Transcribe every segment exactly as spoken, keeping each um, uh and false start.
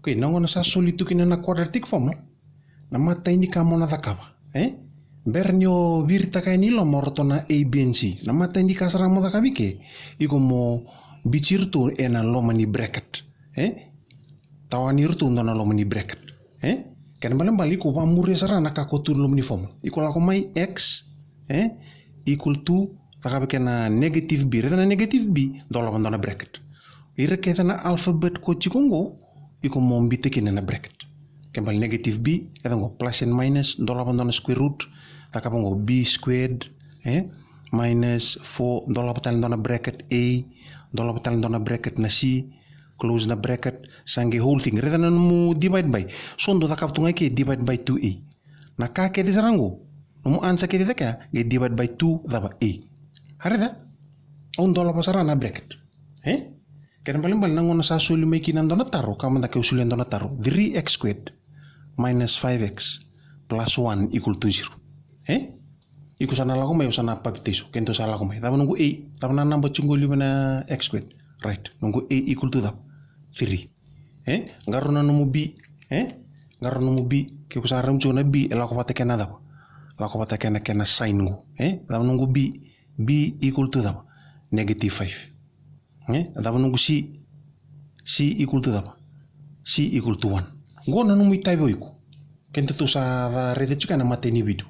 Okay, na gauna sa soli tu kina na quadratic formula, na matai ni ka mo na cakava, e? Bera ni o viritaka yani i loma o ratou na A, B and C, na matai ni ka sara mo cakava i ke, iko mo biuti iratou ena loma ni bracket, e? Tawani iratou dua na loma ni bracket, e? Kena ibalebale iko vamuria sara na ka ko tu e loma ni formula. Iko lako mai x, e, equal to, cakava kena negative b. Raica na negative b, dolava dua na bracket. Ira kece na alphabet ko tiko qo, iko mo biuta kina na bracket. Kena ibalebale negative b, raica qo, plus and minus, dolava dua na square root, cakava qo b squared, e, minus four, dolava tale dua na bracket a, dolava tale dua na bracket na c, close na bracket, sa qai whole thing. Raica na nomu divide by. So dou cakava tu ga i ke divide by two a. Na ka kece sara qo, nomu answer kece cake ya, qai divide by two cava, a. A raica? Au dolava sara na bracket. E? Kena ibalebale na gauna sa soli mai kina dua na taro, ka mada keu solia dua na taro. Three x squared minus five x plus one equal to zero. E? Iko sa na lako mai, au sa na papitaiso. Keitou sa lako mai. Cava noqu a? Cava na naba tiko qo e liu ena x squared? Right. Noqu a equal to cava? Three. E? Qarauna nomu b. E? Qarauna nomu b. Ke ko sa rawa tiko na b, e lako vata kena cava? Lako vata kena, kena sign qo. E? Cava noqu b? B equal to cava? Negative five. E? Cava noqu c? C equal to cava? C equal to one. Qo na nomu itavi o iko. Keda tou sa raica tiko ena matai ni video.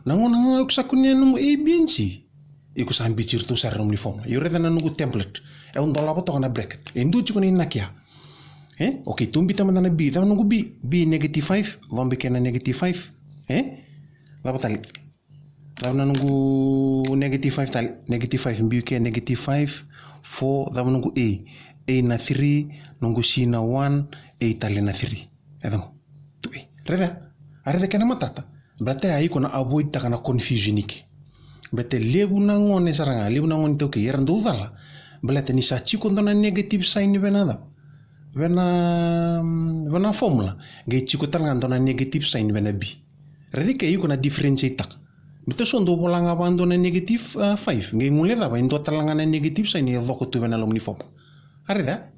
Na gauna ga iko sa kunea nomu a, b and c, iko sa biuti iratou sara e nomuni formula. Io, raica na noqu template. E, au dolava toka na bracket. E dua tiko na inaki ya. E? Okay, tou biuta mada na b. Cava noqu b? B negative five, cobe kena negative five. E? Cava tale? Cava na noqu negative five tale? Negative five, biu ke negative five, four, cava noqu a? A na three, noqu c na one, a tale na three. E cava? Two a. Raica? A raica kena matata? Baleta ya iko na avoid taka na confusion i ke. Baleta levu na gone sara ga, levu na gone iTaukei, era dau cala. Baleta ni sa tiko dua na negative sign vei na cava? Vei na, vei na formula. Qai tiko tale ga dua na negative sign vei na b. Raica i ke iko na differentiate taka. Baleta so dau vola ga vakadua na negative, a, five. Qai gole cava, e dua tale ga na negative sign e coka tu vei na loma ni formula. A raica?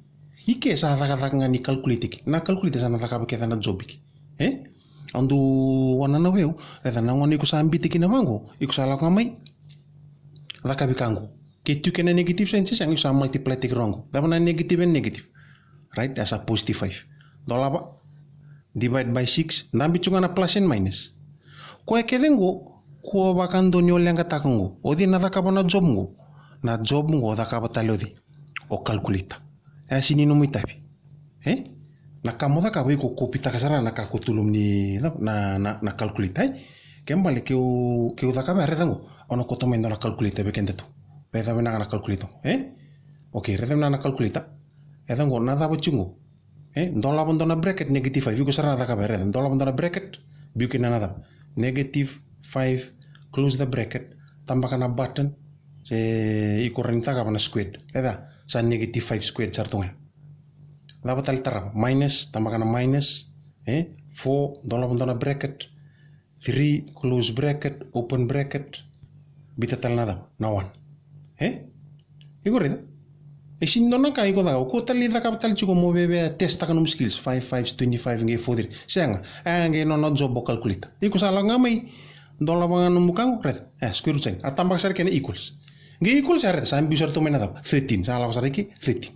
I ke sa cakacaka ga ni calculator i ke. Na calculator sa na cakava kece na job i ke. E? Au dau wanana vei au, raica na gauna iko sa biuta kina vaqo, iko sa lako ga mai. Cakavi ka qo. Ke tu kena negative sign se sega, iko sa multiply taki rawa qo. Cava na negative and negative? Right, e sa positive five. Dolava, divide by six, dabe tu ga na plus and minus. Koya kece qo, kua vakadua ni o leqataka qo. O cei na cakava na job qo? Na job qo o cakava tale o cei? O calculator. E sega ni nomu itavi. E? Na ka mo cakava iko kopitaka sara na ka ko tu e loma ni na, na, na, na calculator, e? Kena ibalebale keu, keu cakava, raica qo. Au na kauta mai dua na calculator vei keda tu. Raica vinaka na calculator, e? Okay, raica vinaka na calculator. Raica qo, na cava tiko qo? E? Dolava dua na bracket, negative five. Iko sara na cakava, raica. Dolava dua na bracket, biu kina na cava? Negative five, close the bracket, tabaka na button, se iko rawa ni cakava na squared. Raica, sa negative five squared sara tu ga ya. Cava tale tarava? Minus, tabaka na minus, e? Four, dolava dua na bracket, three, close bracket, open bracket, biuta tale na cava? Na one. E? Iko raica? E sega ni dua na ka iko cakava, ko tale ni cakava tale tiko mo via test taka nomu skills, five fives twenty-five qai four three. Sega, e qai nona job o calculator. Iko sa lako ga mai, dolava ga nomu ka qo, raica. E, square root sign. A tabaka sara kena equals. Qai equals, a raica, sa biu sara tu mai na cava? Thirteen, sa lako sara i ke, thirteen.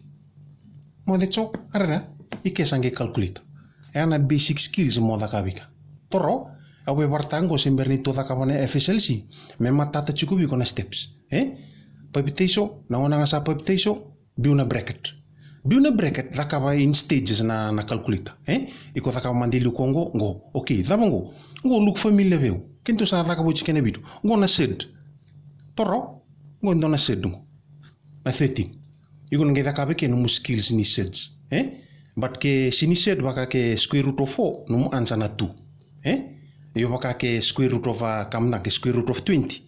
Mo, that's all. A raica, i ke sa qai calculator. E a na basic skills mo cakava i ke. Toro, au via vakaraitaka qo se bera ni tou cakava na F S L C, me matata tiko vei iko na steps. E? Papitaiso, na gauna ga sa papitaiso, biu na bracket. Biu na bracket, cakava in stages na, na calculator. E? Iko cakava mada e liu ko qo, qo. Okay, cava qo? Qo look familiar vei au. Keitou sa cakava oti kena video. Qo na Z. Toro, qo e dua na Z qo. Na thirteen. Iko na qai cakava i ke nomu skills ni Z. E? But ke sega ni Z vaka ke square root of four, nomu answer na two. E? Io vaka ke square root of, a, kam na ke square root of twenty.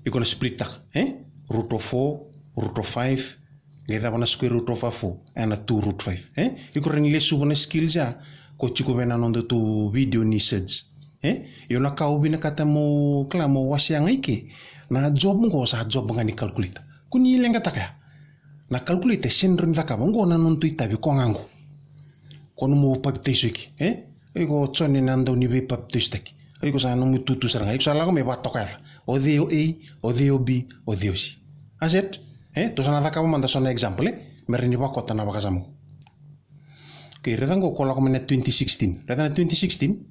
Iko na split taka, e? Root of four, root of five, qai cava na square root of a four, e na two root five, e? Iko rawa ni lesuva na skills ya, ko tiko vei na noda tu video ni Z. E? Io na ka au vinakata mo kila mo wasea ga i ke, na job qo sa job ga ni calculator. Ko ni leqataka ya. Na calculator e sega ni rawa ni cakava, qo na noda tu itavi ko ga qo. Ko nomu papitaiso iki, e? O iko o Joni na dau ni veipapitaisotaki. O iko sa nomu itutu sara ga. Iko sa lako mai vakatoka yaca. O cei o A, o cei o B, o cei o C. A set? E? Tou sa na cakava mada so na example, e? Me rawa ni vakota na vakasama. Okay, raica qo ko lako mai na twenty sixteen. Raica na twenty sixteen.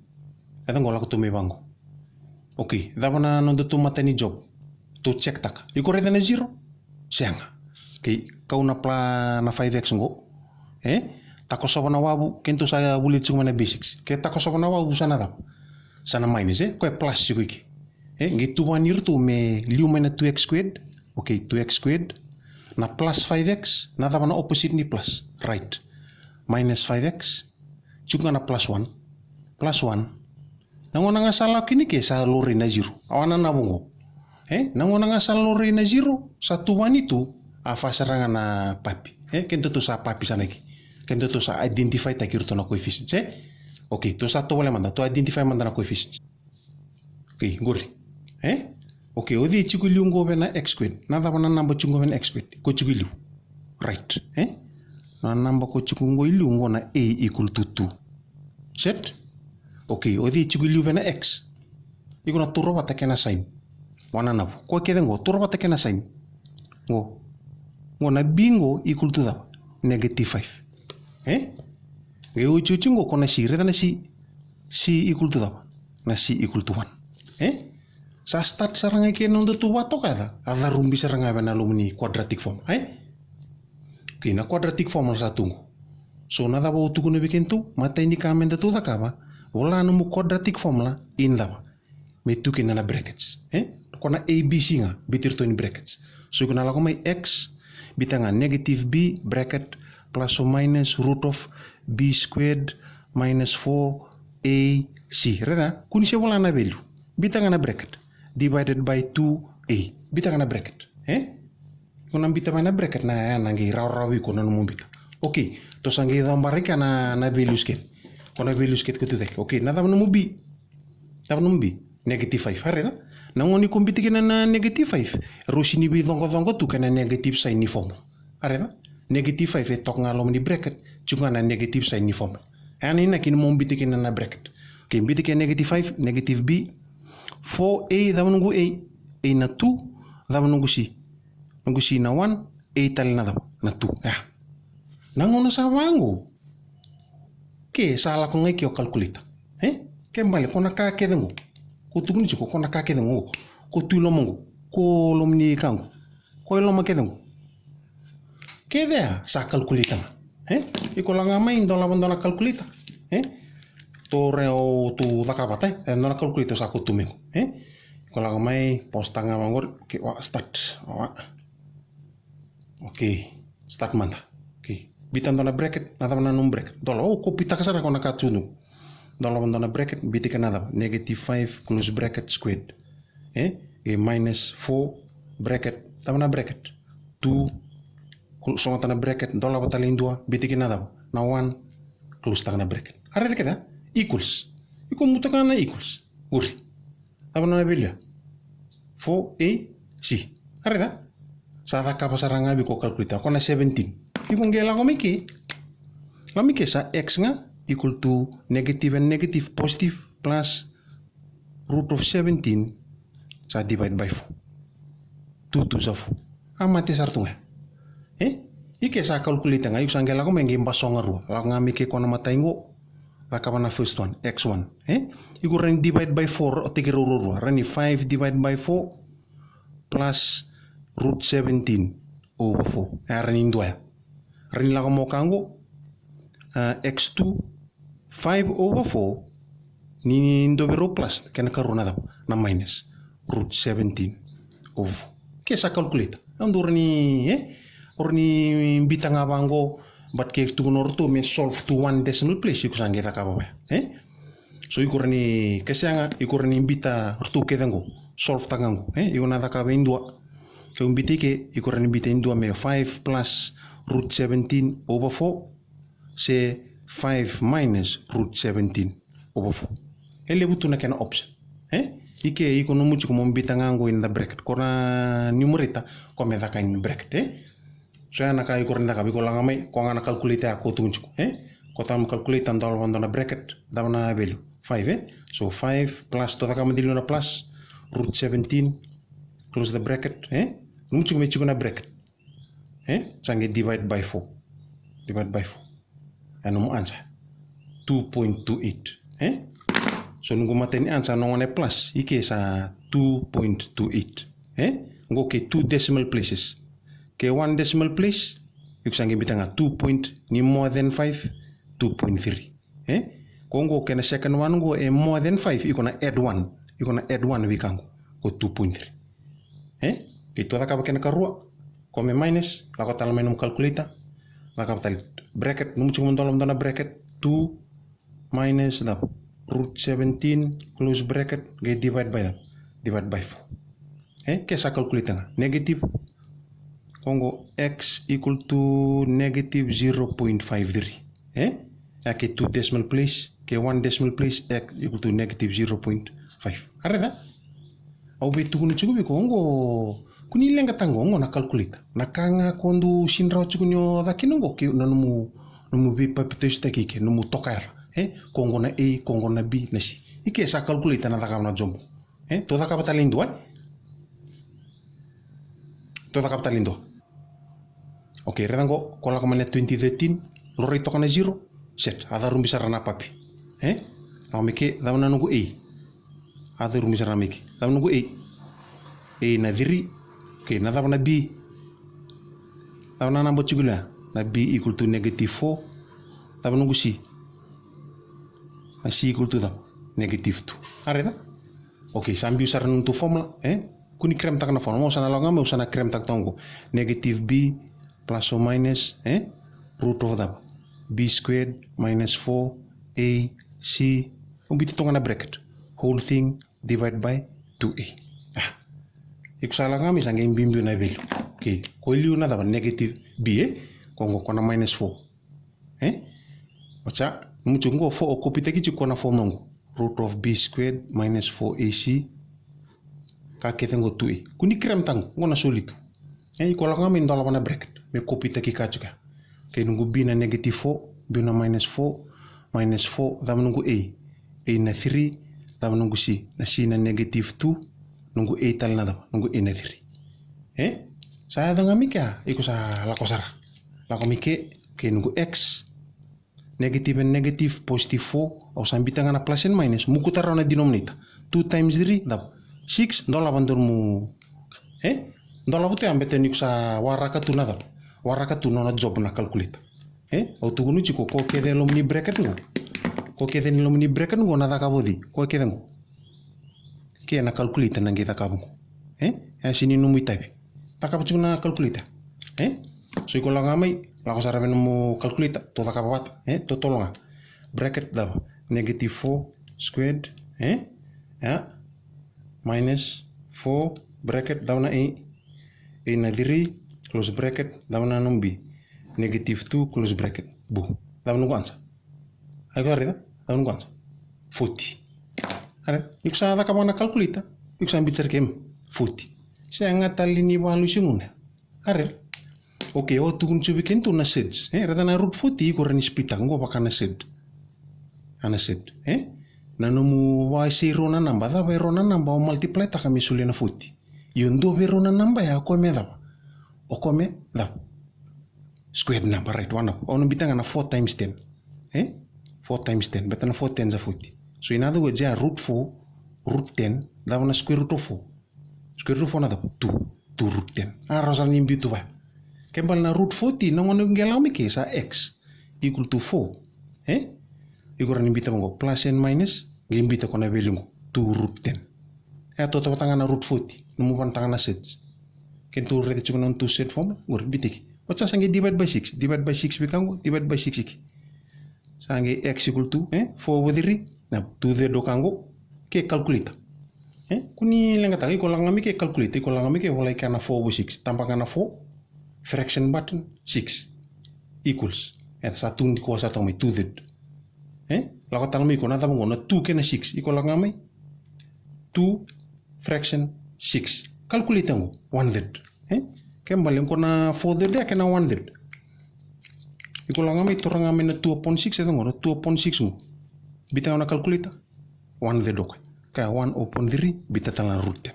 Raica qo lako tu mai vaqo. Okay, cava na noda tu mata ni job? Tou check taka. Iko raica na zero? Sega. Okay, kau na pla na five x qo. E? Takosova na wavu, keitou sa vulica tiko mai na basics. Ke takosova na wavu sa na cava? Sa na minus, e? Ko e plus tiko iki. E? Qai tuvani iratou me liu mai na two x squared. Okay, two x squared. Na plus five x, na cava na opposite ni plus? Right. Minus five x. Tiko ga na plus one. Plus one. Na gauna ga sa lako kina ke sa laurai na zero. A wananavu qo. E? Na gauna ga sa laurai na zero, sa tuvani tu, a fa sara ga na papi. E? Keda tou sa papi sara ga iki. Keda tou sa identify taki iratou na coefficients, e? Okay, tou sa tovolea mada, tou identify mada na coefficients. Okay, qori. E? Okay, o cei tiko liu qo vei na x squared? Na cava na naba tiko qo vei na x squared? Ko tiko liu. Right. E? Na naba ko tiko qo liu qo na a equal to two. Set? Okay, o cei tiko liu vei na x? Iko na turavata kena sign. Wananavu. Ko kece qo, turavata kena sign. Qo. Qo na b qo equal to cava? Negative five. E? Qai otioti qo ko na c, raica na c. C equal to cava? Na c equal to one. E? Sa start sara ga kei na noda tu vakatoka yaca. A carubi sara ga vei na loma ni quadratic formula. E? Okay, na quadratic formula sa tu qo. So na cava au tukuna vei keitou? Matai ni ka meda tou cakava. Vola nomu quadratic formula in cava? Me tu kina na brackets. E? Ko na a b c ga, biuti iratou ni brackets. So iko na lako mai x, biuta ga negative b, bracket, plus or minus root of b squared minus four a c. Raica, kua ni se vola na value. Biuta ga na bracket. Divided by two a. Biuta ga na bracket. E? Ko na biuta mai na bracket na ya na qai rawarawa vei iko na nomu biuta. Okay, tou sa qai cabora kina na, na values kece. Ko na values kece ko tu cake. Okay, na cava nomu b? Cava nomu b? Negative five. A raica? Na gauna iko biuta kina na negative five, rau sega ni veicoqacoqa tu kei na negative sign ni formula. A raica? Negative five e toka ga loma ni bracket, tiko ga na negative sign ni formula. E na inaki ni mo biuta kina na bracket. Okay, biuta kina negative five, negative b, four a, cava noqu a? A na two, cava noqu c? Noqu c na one, a tale na cava? Na two. Ya. Na gauna sa vaqo. Ke sa lako ga i ke o calculator. E? Ke bale, ko na ka kece qo. Ko tukuni tiko, ko na ka kece qo. Ko tu i loma qo. Ko loma ni ka qo. Ko i loma kece qo. Kece ya, sa calculator ga. E? Iko lako ga mai, dolava dua na calculator. E? Tou re o tou cakava vata, e? E dua na calculator sa ko tu mai qo. E? Iko lako mai, pause taka ga vaqori. Okay, wa, start. Wa. Okay, start mada. Okay, biuta dua na bracket, na cava na nomu bracket? Dola, o, kopitaka sara ko na ka tu qo. Dolava dua na bracket, biuta kina na cava? Negative five, close bracket, squared. E? E minus four, bracket, cava na bracket? Two, cl-, sogota na bracket, dolava tale e dua, biuta kina na cava? Na one, close taka na bracket. A raica kece, equals. Iko butaka na equals. Qori. Cava na value ya? Four a c. A raica? Sa cakava sara ga vei iko o calculator. Ko na seventeen. Iko qai lako mai ke. Lako mai ke sa x ga equal to negative and negative positive plus root of seventeen sa divide by four. Two two sa four. A mate sara tu ga. E? I ke sa calculator ga, iko sa qai lako mai qai basoga rua. Lako ga mai ke ko na matai qo. Cakava na first one, x one. E? Iko rawa ni divide by four, o teki rau ruarua. Rawa ni five divide by four plus root seventeen over four. E rawa ni dua ya. Rawa ni lako mai o ka qo, a, x two, five over four, ni dovi rau plus, kena karua na cava? Na minus root seventeen over four. Ke sa calculator. Au dau rawa ni, e? Au rawa ni biuta ga vaqo, but ke tukuna o ratou me solve to one decimal place, iko sa qai cakava vaya. E? So iko rawa ni, ke sega, iko rawa ni biuta ratou kece qo. Solve taka qo. E? Iko na cakava e dua. Ke au biuta i ke, iko rawa ni biuta e dua me five plus root seventeen over four. Se five minus root seventeen over four. E levu tu na kena option. E? I ke iko nomu tiko mo biuta ga qo in the bracket. Ko na numerator, ko me caka in bracket, e? So ya na ka iko rawa ni cakava, iko lako ga mai, ko ga na calculator ya ko tukuni tiko, e? Ko tara mo calculate, dolava dua na bracket, cava na value? Five, e? So five plus, tou cakava mada e liu na plus, root seventeen, close the bracket, e? Nomu tiko me tiko na bracket. E? Sa qai divide by four. Divide by four. E nomu answer. Two point two eight. E? So noqu matai ni answer na gone plus, i ke sa two point two eight. E? Qo ke two decimal places. Ke one decimal place, iko sa qai biuta ga two point, ni more than five, two point three. E? Ko qo kena second one qo e more than five, iko na add one. Iko na add one vei ka qo, ko two point three. E? Keitou cakava kena karua, ko me minus, lako tale mai nomu calculator, cakava tale bracket, nomu tiko mo dolava dua na bracket, two minus the root seventeen, close bracket, qai divide by the, divide by four. E? Ke sa calculator ga. Negative, ko qo x equal to negative zero point five three. E? Ya ke two decimal place, ke one decimal place, x equal to negative zero point five. A raica? Au via tukuna tiko vei iko qo, kua ni leqataka qo, qo na calculator. Na ka ga ko dau sega ni rawa tiko ni o caka kina qo, ke na nomu, nomu veipapitaisotaki, ke nomu tokayaca. E? Ko qo na A, ko qo na B, na C. I ke sa calculator na cakava na job. E? Tou cakava tale e dua, e? Tou cakava tale e dua. Okay, raica qo, ko lako mai na twenty thirteen, laurai toka na zero, set, a carubi sara na papi. E? Lako mai ke, cava na noqu A? A carubi sara mai ke. Cava noqu A? A na three. Okay, na cava na B? Cava na naba tiko lea? Na B equal to negative four. Cava noqu C? Na C equal to cava? Negative two. A raica? Okay, sa biu sara na nomu formula, e? Kua ni cramtaka na formula, mo sa na lako ga mai, au sa na cramtaka toka qo. Negative B plus or minus, e? Root of cava? B squared minus four A C. Au biuta toka na bracket. Whole thing divide by two A. Ah. Iko sa lako ga mai, sa qai biubiu na value. Okay, ko e liu na cava? Negative B, e? Ko qo, ko na minus four. E? Oti ya, nomu tiko qo four, o kopitaki tiko ko na formula qo. Root of B squared minus four A C. Ka kece qo two A. Kua ni cramtaka qo, qo na soli tu. E, iko lako ga mai dolava na bracket. Me kopitaki ka tiko ya. Okay, noqu B na negative four, biu na minus four, minus four, cava noqu A? A na three, cava noqu C? Na C na negative two, noqu A tale na cava? Noqu A na three. E? Sa yaco ga mai kea, iko sa lako sara. Lako mai ke, okay, noqu x, negative and negative, positive four, au sa biuta ga na plus and minus, mokuta rawa na denominator. Two times three, cava? Six, dolava dua nomu, e? Dolava tu ya, baleta ni ko sa waraka tu na cava? Waraka tu na nona job na calculator. E? Au tukuna tiko, ko kece e loma ni bracket qo. Ko kece e loma ni bracket qo na cakava o cei? Ko kece qo. Ke na calculator na qai cakava qo. E? E sega ni nomu itavi. Cakava tiko na calculator. E? So iko lako ga mai, lako sara vei nomu calculator, tou cakava vata. E? Totolo ga. Bracket cava? Negative four squared. E? Ya. Minus four, bracket, cava na A? A na three, close bracket, cava na nomu B? Negative two, close bracket. Bu. Cava noqu answer? A iko raica, cava noqu answer? Forty. A raica, ni ko sa cakava na calculator, ni ko sa biuta sara ke, forty. Sega tale ni valu se gunu. A raica. Okay, au tukuna tiko vei kemudou na z's. E, raica na root forty, iko rawa ni splitaka qo vaka na z. A na z. E? Na nomu vakaisei rua na naba, cava e rua na naba o multiplytaka me solia na forty? Io, dua vei rua na naba ya o koya me cava? O koya me cava? Squared number, right, one number. Au na biuta ga na four times ten. E? Four times ten. Baleta na four ten sa forty. So in other words, ya root four, root ten, cava na square root of four? Square root of four na cava? Two. Two root ten. A rawa sara ni biu tu vaya. Ke bale na root forty, na gauna iko qai lako mai ke sa x equal to four. E? Iko rawa ni biuta vaqo, plus and minus, qai biuta ko na value qo, two root ten. E a tautauvata ga na root forty, nomu vanataka na z. Keitou raica tiko na noda two z formula, qori biuta ki. Oti sa qai divide by six, divide by six vei ka qo, divide by six iki. Sa qai x equal to, e, four over three, na two third o ka qo, ke calculator. E, kua ni leqataka, iko lako ga mai ke calculator, iko lako ga mai ke volai kea na four over six, tabaka na four, fraction button, six, equals. E, sa tu ni koya sa toka mai, two third. E, lako tale mai iko na cava qo, na two kei na six, iko lako ga mai, two, fraction, six. Calculator qo, one third. E, ke bale qo na four third, e, kei na one third. Iko lako ga mai, taura ga mai na two upon six, e cava qo na two upon six qo. Biuta ga na calculator, one third o koya. Kaya one upon three, biuta tale na root ten.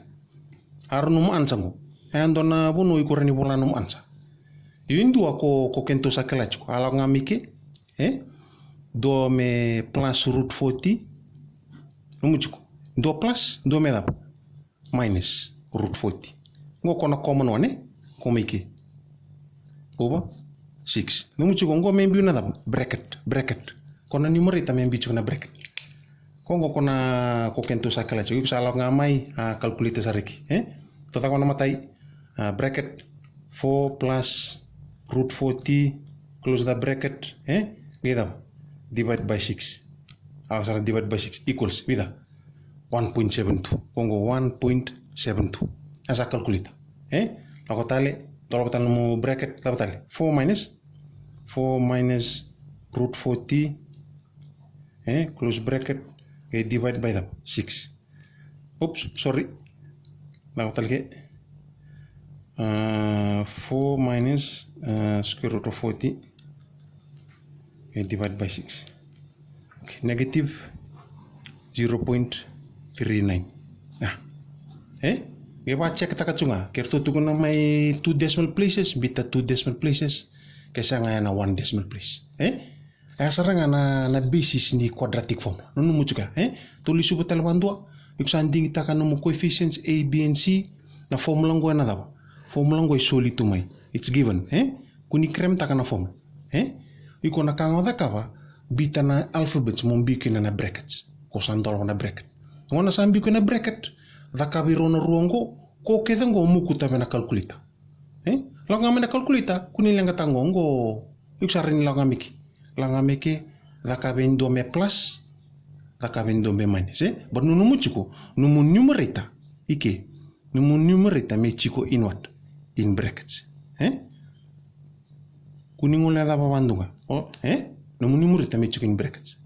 A rau nomu answer qo. E dua na vanua iko rawa ni vola nomu answer. Io, e dua ko, ko keitou sa kila tiko. A lako ga mai ke, e? Dua me plus root forty. Nomu tiko. Dua plus, dua me cava? Minus root forty. Qo ko na common one, e? Ko mai ke. Over six. Nomu tiko, qo me biu na cava? Bracket, bracket. Ko na numerator me biu tiko na bracket. Ko qo ko na, ko keitou sa kila tiko. Iko sa lako ga mai, a calculator sa reki, e? Tou caka na matai, a, bracket, four plus root forty, close the bracket, e? Qai cava? Divide by six. A, sara divide by six, equals, vica? One point seven two. Ko qo one point seven two. E sa calculator, e? Lako tale, dolava tale nomu bracket, cava tale? Four minus, four minus root forty, e? Close bracket, e, divide by the six. Oops, sorry. Lako tale ke. A, four minus, a, square root of forty, e, divide by six. Okay, negative zero point three nine. A. E? Qai vaka check taka tu ga. Ke ratou tukuna mai two decimal places, biuta two decimal places. Ke sega, ya na one decimal place. E? E sara ga na, na basis ni quadratic formula. Nanuma tiko ya, e? Tou lesuva tale vakadua. Iko sa digitaka nomu coefficients A, B and C. Na formula qo e na cava? Formula qo e soli tu mai. It's given, e? Kua ni cram taka na formula, e? Iko na ka ga o cakava, biuta na alphabets mo biu kina na brackets. Ko sa dolava na bracket. Gauna sa biu kina na bracket, cakava e rua na rua qo, ko kece qo mokuta vei na calculator. E? Lako ga mai na calculator, kua ni leqataka qo, qo, iko sa rawa ni lako ga mai ke. Lako ga mai ke, cakava e dua me plus, cakava e dua me minus, e? But nomu tiko, nomu numerator, i ke. Nomu numerator me tiko in what? In brackets. E? Kua ni guilecava vakadua ga. O, e? Nomu numerator me tiko in brackets.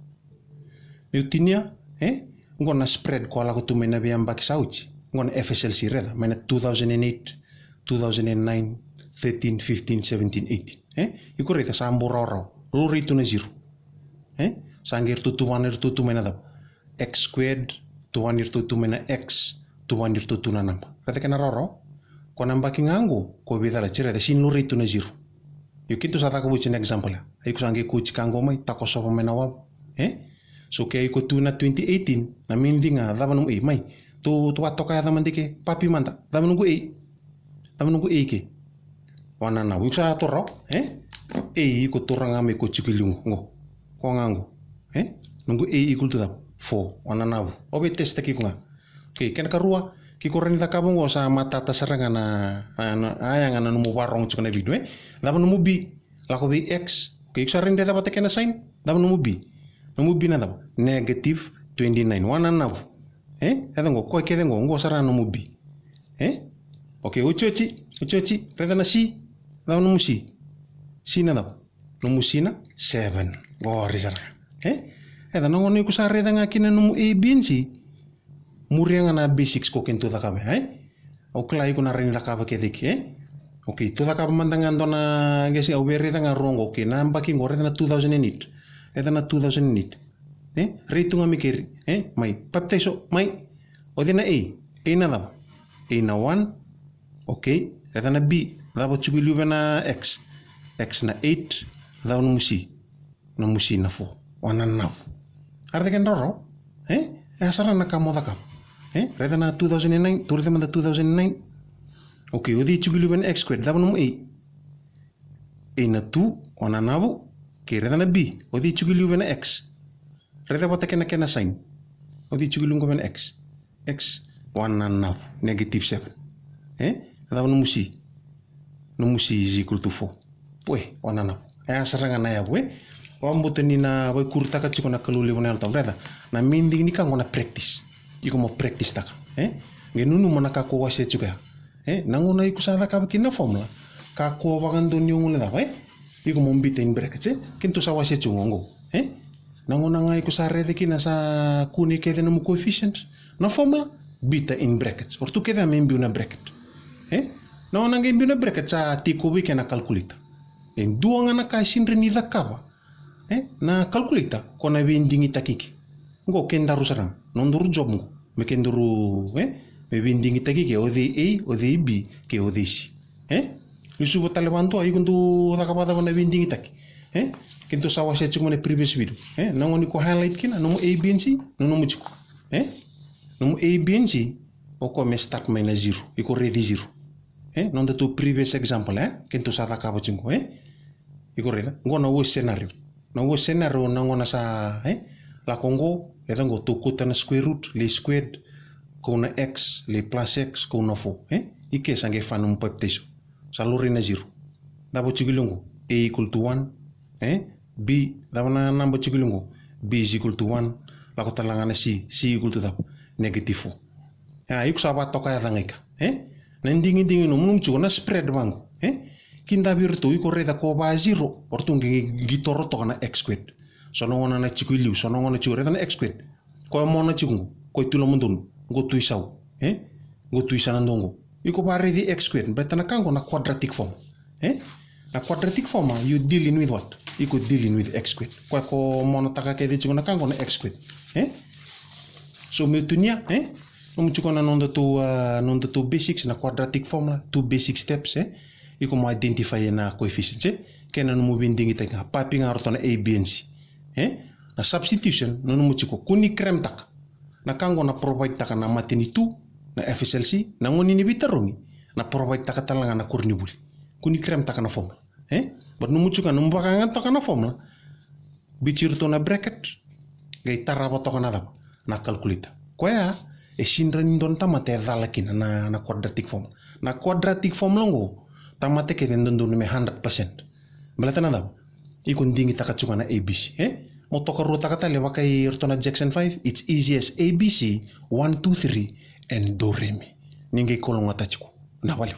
Meu tinia, e? Qo na spread ko a lako tu mai na veiyabaki sa oti. Qo na F S L C, raica, mai na two thousand and eight, two thousand and nine, thirteen, fifteen, seventeen, eighteen. E? Iko raica sa bau rawarawa. Laurai tu na zero. E? Sa qai ratou tuvana, ratou tu mai na cava? X squared, tuvani ratou tu mai na x, tuvani ratou tu na naba. Raica kena rawarawa. Ko na yabaki ga qo, ko veicalati, raica, sega ni laurai tu na zero. Io, keitou sa cakava oti na example ya. Iko sa qai kauti ka qo mai, takosova mai na wavu. E? So ke iko tu na twenty eighteen, na main thing ga, cava nomu A, mai. Tou, tou vakatoka yaca mada ke, papi mada, cava noqu A. Cava noqu A ke? Wananavu. Iko sa taura, e? A, iko taura ga mai ko tiko i liu qo. Qo. Ko ga qo. E? Noqu A equal to cava? Four. Wananavu. Au via test taki iko ga. Okay, kena karua, ke iko rawa ni cakava qo sa matata sara ga na, na, na, a yaga na nomu vakarorogo tiko na video, e? Cava nomu B? Lako vei x. Okay, iko sa rawa ni raica vata kei na sign. Cava nomu B? Nomu B na cava? Negative twenty-nine. Wananavu. E? Yaco qo, koya kece qo, qo sara nomu B. E? Okay, otioti, otioti, raica na C. Cava nomu C? C na cava? Nomu C na seven. Qori sara. E? Yaco na gauna iko sa raica ga kina nomu A, B and C. Muria ga na basics ko keitou cakava, e? Au kila iko na rawa ni cakava kece ike, e? Okay, tou cakava mada ga dua na qai se, au via raica ga rua qo, okay, na yabaki qo, raica na two thousand and eight. Raica na two thousand and eight. E? Rai tu ga mai keri, e? Mai, papitaiso, mai. O cei na A? A na cava? A na one. Okay, raica na B, cava tiko i liu vei na x? X na eight, cava nomu C? Nomu C na four. Wananavu. A raica kena rawarawa? E? E a sara na ka mo cakava. E? Raica na two thousand and nine, tou raica mada two thousand and nine. Okay, o cei tiko i liu vei na x squared, cava nomu A? A na two, wananavu. Okay, raica na B, o cei tiko i liu vei na x? Raica vata kei na kena sign. O cei tiko i liu qo vei na x? X, wananavu, negative seven. E? Cava nomu C? Nomu C is equal to four. Pue, wananavu. E a sara ga na yavu, e? Vakabauta ni na vakaikuritaka tiko na Kalou levu na Yalo Tabu. Raica, na main thing ni ka qo na practice. Iko mo practice taka, e? Qai nanuma na ka ko wasea tiko ya. E? Na gauna iko sa cakava kina na formula, kakua vakadua ni o guilecava, e? Iko mo biuta in brackets, e? Keitou sa wasea tiko qo, e? Na gauna ga iko sa raica kina sa kune kece nomu coefficient, na formula, biuta in brackets. O ratou kece me biu na bracket. E? Na gauna qai biu na bracket, sa take over kina na calculator. E dua ga na ka e sega ni cakava, e, na calculator, ko na veidigitaki ke. Qo kedaru sara ga, nodaru job qo. Me kedaru, e, me veidigitaki ke o cei A, o cei B, kei o cei C. E? Lesuva tale vadua, iko dau cakava cava na veidigitaki. E? Keitou sa wasea tiko mai na previous video. E? Na gauna iko highlight kina, nomu A, B and C, nonomu tiko. E? Nomu A, B and C, o koya me start mai na zero. Iko raici zero. E? Nodatou previous example, e? Keitou sa cakava tiko, e? Iko raica, qo na worst scenario. Na worst scenario na gauna sa, e? Lako qo, e ca qo, tou kauta na square root, lai squared, kau na x, lai plus x, kau na four, e? I ke sa qai fa nomu papitaiso. Sa laurai na zero. Cava tiko i liu qo? A equal to one, e? B, cava na naba tiko i liu qo? B is equal to one, lako tale ga na C, C equal to cava? Negative four. A, iko sa vatoka yaca ga i ka, e? Na digidigi nomu, nomu tiko na spread vaqo, e? Kida vei iratou, iko raica ko va zero, o ratou qi, qi, qi toro toka na x squared. So na gauna na tiko i liu, so na gauna tiko, raica na x squared. Koya mona tiko qo, koya tu lomadonu, qo tu i sau, e? Qo tu i sa na dua qo. Iko varaici x squared, baleta na ka qo na quadratic form, e? Na quadratic form, you dealing with what? Iko dealing with x squared. Koya ko monataka kece tiko na ka qo na x squared, e? So meu tunia, e? Nomu tiko na nodatou, a, nodatou basics na quadratic formula, two basic steps, e? Iko mo identify na coefficients, e? Kei na nomu veidigitaki ga, papi ga ratou na A, B and C, e? Na substitution, nonomu tiko, kua ni cram taka. Na ka qo na provide taka na matanitu, na F S L C, na gauna ni veitarogi, na provide taka tale ga na koronivuli. Kua ni cram taka na formula, e? But nomu tiko ga, nomu vakayagataka na formula, biuti iratou na bracket, qai tarava toka na cava? Na calculator. Koya, e sega ni dua na tamata e cala kina na, na quadratic formula. Na quadratic formula qo, tamata kece e dodonu me hundred percent. Baleta na cava? Iko digitaka tiko ga na A B C, e? Mo tokaruataka tale vaka iratou na Jackson five, it's easy as A B C, one, two, three, and do re mi. Ni qai kalougata tiko. Na vale.